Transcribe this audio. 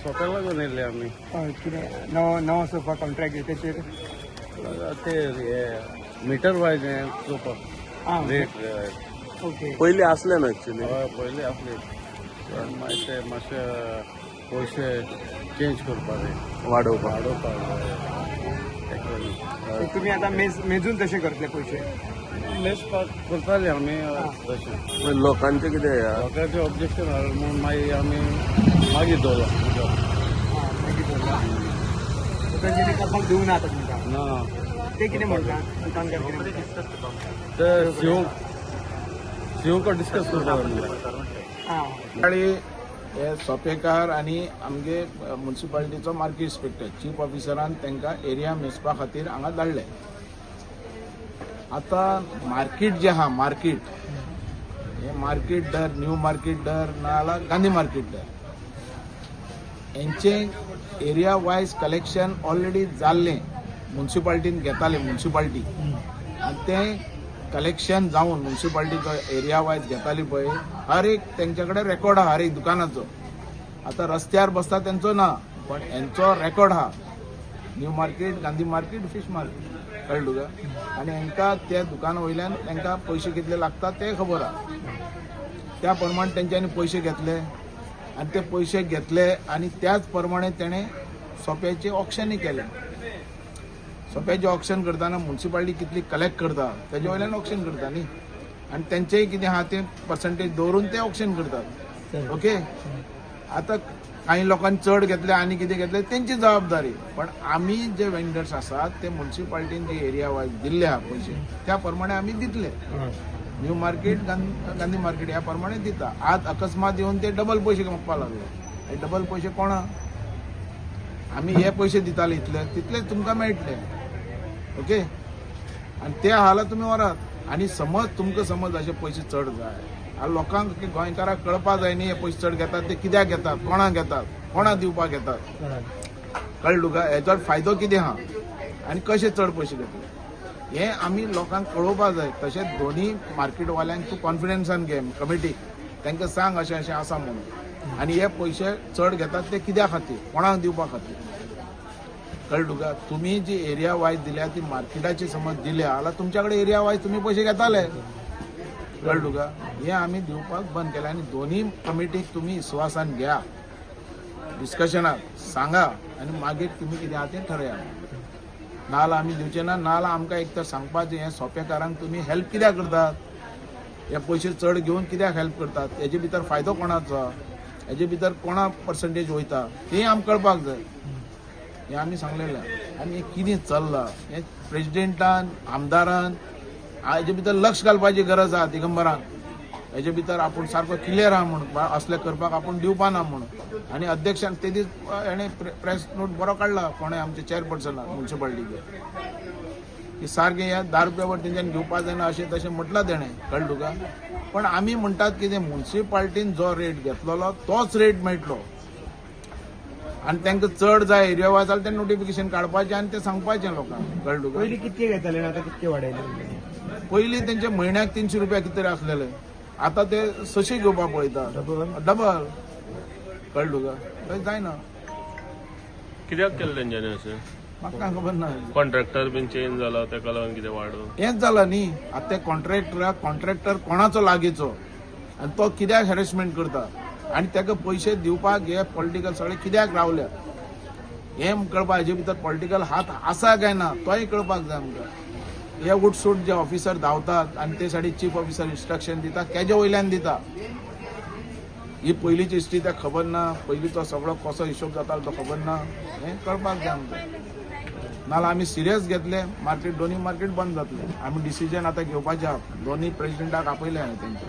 सोप्या लागून येयल्ले आमी. हय, कितें नवो नवो सोफा कॉन्ट्रॅक्ट तेचेर? ते हे मिटर वायज हें चोवपाक आं, रेट. ओके. पयलीं आसलें न्हू एक्चुली? हय, पयलीं आसले, पण मागीर ते मातशे पयशे चेंज करपाक जाय. वाडोवपाक. वाडोवपाक जाय तेका लागून. तुमी आतां मेजून तशें करतले पयशे? मेजपाक करताले आमी तशें. मागीर लोकांचें कितें ह्या? लोकांचें ऑब्जेक्शन हाडलें म्हणून मागीर आमी मागीर दवरला. आं, मागीर दवरला. तेंच्यांनी करपाक दिवना आतां तुमकां? ना. ते कितें म्हणटा, दुकानकार कितें म्हणटा? ते सीओ सीओ डिस्कस करता म्हणलें. आं. सकाळी हे सोपेकार आनी आमगे मुन्सिपालिटीचो मार्केट इन्स्पेक्टर चीफ ऑफिसरान तांकां एरिया मेजपा खातीर हांगा धाडले. आतां मार्केट जें आहा, मार्केट हे मार्केट दर, न्यू मार्केट दर नाजाल्यार गांधी मार्केट दर, हेंचें एरिया वायज कलेक्शन ऑलरेडी जाल्लें. मुन्सिपालिटीन घेताले मुन्सिपालिटी आनी तें कलेक्शन जावन मुन्सिपालिटीचो एरिया वायज घेताली पळय, हर एक तेंच्या कडेन रेकॉर्ड आहा हर एक दुकानाचो. आतां रस्त्यार बसता तेंचो ना, पण हेंचो रेकॉर्ड आहा, new market, Gandhi market, fish market. कळ्ळें तुका? आनी हेंकां त्या दुकाना वयल्यान तांकां पयशे कितले लागता ते खबर आहा. त्या प्रमाणे तेंच्यांनी पयशे घेतले आनी ते पयशे घेतले आनी त्याच प्रमाणे तेणें सोप्याचें ऑक्शनूय केलें. सोप्याचें ऑक्शन करतना मुन्सिपालिटी कितली कलेक्ट करता तेजे वयल्यान ऑक्शन करता न्ही, आनी तेंचेय कितें आहा तें पर्संटेज दवरून ते ऑक्शन करतात. ओके, आतां कांय लोकांनी चड घेतले आनी कितें घेतले तेंची जबाबदारी, पण आमी जे वेंडर्स आसात ते मुन्सिपालिटीन जे एरिया वायज दिल्ले आहा पयशे त्या प्रमाणे आमी दितले. न्यू मार्केट, गांधी मार्केट ह्या प्रमाणे दिता. आज अकस्मात येवन ते डबल पयशे मागपाक लागले. हे डबल पयशे कोणा? आमी हे पयशे दिताले इतले तितलेच तुमकां मेळटले. ओके, आनी ते आहा तुमी व्हरात. आनी समज तुमकां समज अशे पयशे चड जाय, आनी लोकांक, गोंयकारांक कळपा जाय न्ही, हे पयशे चड घेतात ते कित्याक घेतात, कोणाक घेतात, कोणाक दिवपाक घेतात. कळ्ळें तुका? हेचो फायदो कितें आहा आनी कशे चड पयशे घेतले हें आमी लोकांक कळोवपाक जाय. तशेंच दोनी मार्केटवाल्यांक तूं कॉन्फिडन्सान घे कमिटीक, तांकां सांग अशें अशें आसा म्हणून, आनी हे पयशे चड घेतात ते कित्या खातीर, कोणाक दिवपा खातीर. कळ्ळें तुका? तुमी जी एरिया वायज दिल्या ती मार्केटाची समज दिल्या जाल्यार तुमच्या कडेन एरिया वायज तुमी पयशे घेताले. कळ्ळें तुका? हें आमी दिवपाक बंद केलें. आनी दोनी कमिटीक तुमी विस्वासान घ्या, डिस्कशनाक सांगा आनी मागीर तुमी कितें आहा तें ठरया. नाजाल्यार आमी दिवचे ना. नाजाल्यार आमकां एक तर सांगपाचें, हें सोपेकारांक तुमी हेल्प कित्याक करतात, हे पयशे चड घेवन कित्याक हेल्प करतात, हेजे भितर फायदो कोणाचो, हेजे भितर कोणा पर्संटेज वयता तें आमकां कळपाक जाय. हें आमी सांगलेलें. आनी हें कितें चल्लां हें प्रेजिडेंटान, आमदारान हेजे भितर लक्ष घालपाची गरज आहा. दिगंबरान हेजे भितर आपूण सारको क्लियर आहा म्हूण असलें करपाक आपूण दिवपा ना म्हणून. आनी अध्यक्षान ते दीस हेणें प्रेस नोट बरो काडला, कोणें आमचे चेअरपर्सनान मुन्सिपालिटीचे, की सारकें ह्या 10 रुपया वर तेंच्यानी घेवपा जायना अशें तशें म्हटलां तेणें. कळ्ळें तुका? पण आमी म्हणटात कितें, मुन्सिपालिटीन जो रेट घेतलेलो तोच रेट मेळटलो आनी तांकां चड जाय एरिया वायज जाल्यार तें नोटिफिकेशन काडपाचें आनी तें सांगपाचें लोकांक. कळ्ळें तुका? पयलीं कितके घेताले आनी आतां कितके वाडयले? पयलीं तेंचे म्हयन्याक 300 रुपया कितें तरी आसलेले, आतां ते 600 घेवपाक पळयता, डबल. कळ्ळें तुका? तशें जायना. कित्याक केलें तेंच्यांनी अशें? म्हाका खबर ना. कॉन्ट्रॅक्टर बीन चेंज जाला तेका लागून कितें वाडोवन हेंच जालां न्ही. आतां ते कॉन्ट्रॅक्टर कोणाचो लागींचो आनी तो कित्याक हॅरेसमेंट करता आनी ताका पयशे दिवपाक हे पॉलिटिकल सगळे कित्याक रावल्या हें कळपाक. हेजे भितर पॉलिटिकल हात आसा काय ना तोय कळपाक जाय आमकां. हे उठसूट जे ऑफिसर धांवतात आनी ते सायडीन चीफ ऑफिसर इन्स्ट्रक्शन दिता तेजे वयल्यान दिता. ही पयलींची हिस्ट्री ताका खबर ना, पयलींचो सगळो कसो हिशोब जातालो तो खबर ना, हें कळपाक जाय आमकां. नाजाल्यार आमी सिरियस घेतले मार्केट, दोनी मार्केट बंद जातले. आमी डिसिजन आतां घेवपाचें आहा. दोनी प्रेजिडेंटाक आपयले हांवें तेंचे.